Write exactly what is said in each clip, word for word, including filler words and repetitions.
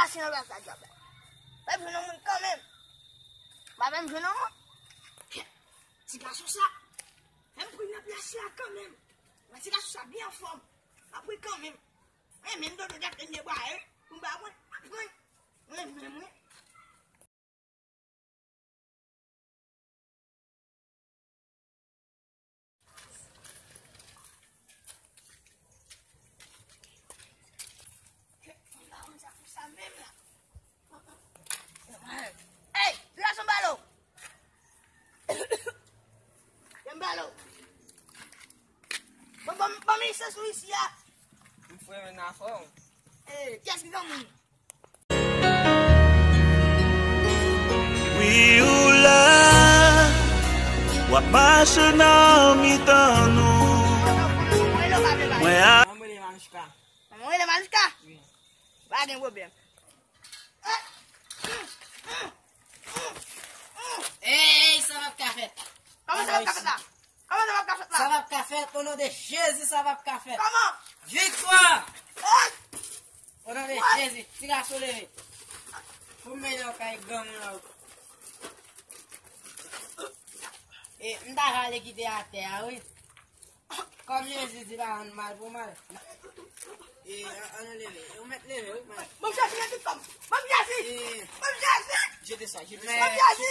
Pase nan plas la, djab la. Pa jwenn yon moun kanmenm. Pa menm jwenn yon moun. Ti gason sa. Fè m pri nan plas la kanmenm. Mwen ti gason sa byen anfòm. M ap pri kanmenm. Mwen menm dodo dèk te debwaye. Pou m pa pran. M ap pran. Mwen menm, mwen. Ey, ti gason balo. Jan balo. Bon, bon, bon, men se sou isi a. M fè men nan fòm. Ey, kiyès ki granmoun? Wi, ou la, w ap mache nan mitan nou. Mwen a. Mwen rele Manouchka. Mwen rele Manouchka? Wi. Pa gen pwoblèm. Ey, sa p ap ka fèt. Kòman sa p ap ka fèt la? Kòman sa p ap ka fèt la? Sa p ap ka fèt, o non de Jezi, sa p ap ka fèt. Kòman? Viktwa! Ey! O non de Jezi, ti gason leve. Pou m mennen w kay granmoun la. E, m ta rale kite atè a, wi. Kòm Jezi di pa rann mal pou mal. E, an, an nou leve. Ou mèt leve, wi, man. Ban m Jezi nan tout kò m. Ban m Jezi. E, ban m Jezi. Jete sa, jete sa. Ban m Jezi.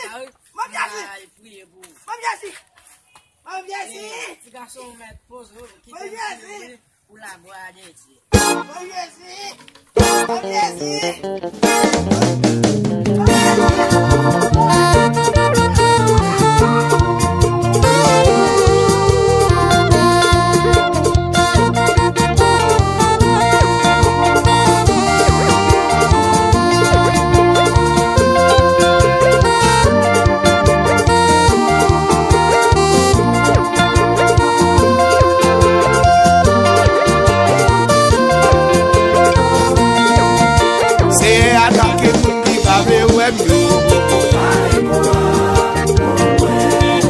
Ban m Jezi. Al priye pou ou. Ban m Jezi. Ban m Jezi. E, ti gason ou mèt poze w. Kite m priye pou li. Pou laglwa de Dye. Ban m Jezi. Ban m Jezi. Seyè atake moun ki pa vle wè m yo.